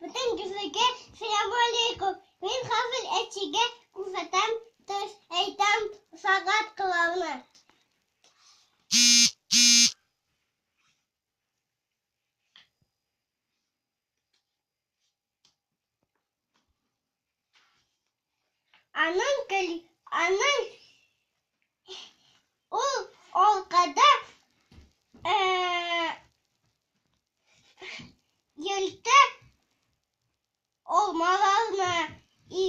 Бөтен кешегә сәлам алейкум. Мин хәзер әтигә күрсәтәм, төш әйтәм загадкаларны. Аның көл, аның ул алкада э, йөртә алмаларны. И,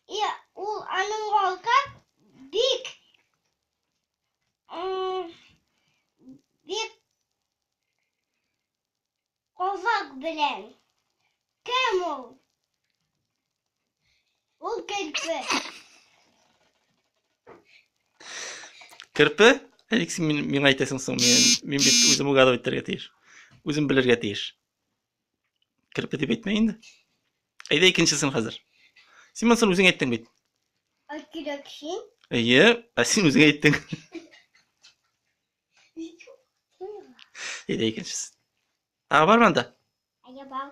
и ул аның алка бик бик Казак белән. Кем ул? Ул керпе. Керпе? Ә ник син миңа әйтәсең соң? Мин, мин бит үзем угадывать итәргә тиеш. Үзем белергә тиеш. Керпе дип әйтмә инде. Әйдә икенчесен хәзер. Син монысын үзең әйттең бит. Ә кирәк син? Әйе, ә син үзең әйттең. Әйдә икенчесе. Тагы бармы анда? Әйе, бар.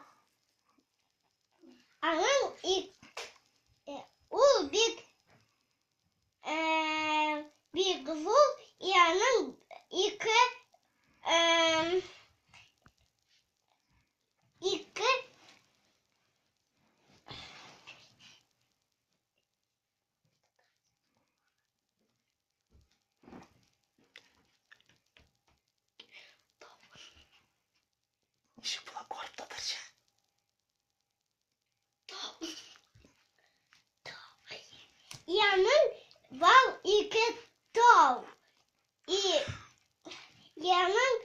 Аның ик э, ул бик э, бик зур и аның ике э, ике Ничек була корб татарча? Яның бар ике тау. И яның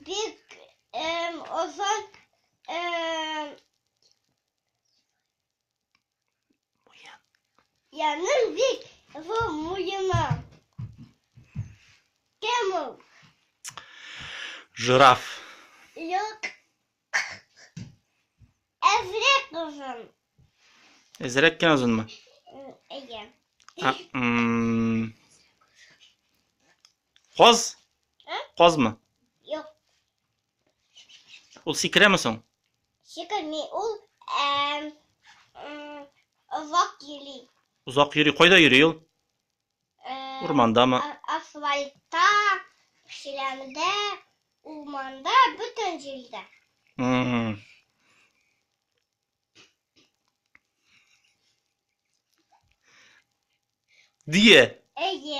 бик эм, озын эм, Муен. Яның бик зур муены. Кем ул? Жираф. Юк. Әзрәк озын. Әзрәк кенә озынмы? Әйе. А, м, Каз? Ә? Казмы? Юк. Ул сикерәме соң? Сикерми, ул эм, озак йөри. Озак йөри. Кайда йөри ул? Э, Урмандамы? Асфальтта, чирәмдә, урманда, бөтен җирдә. М. Дөя. Әйе.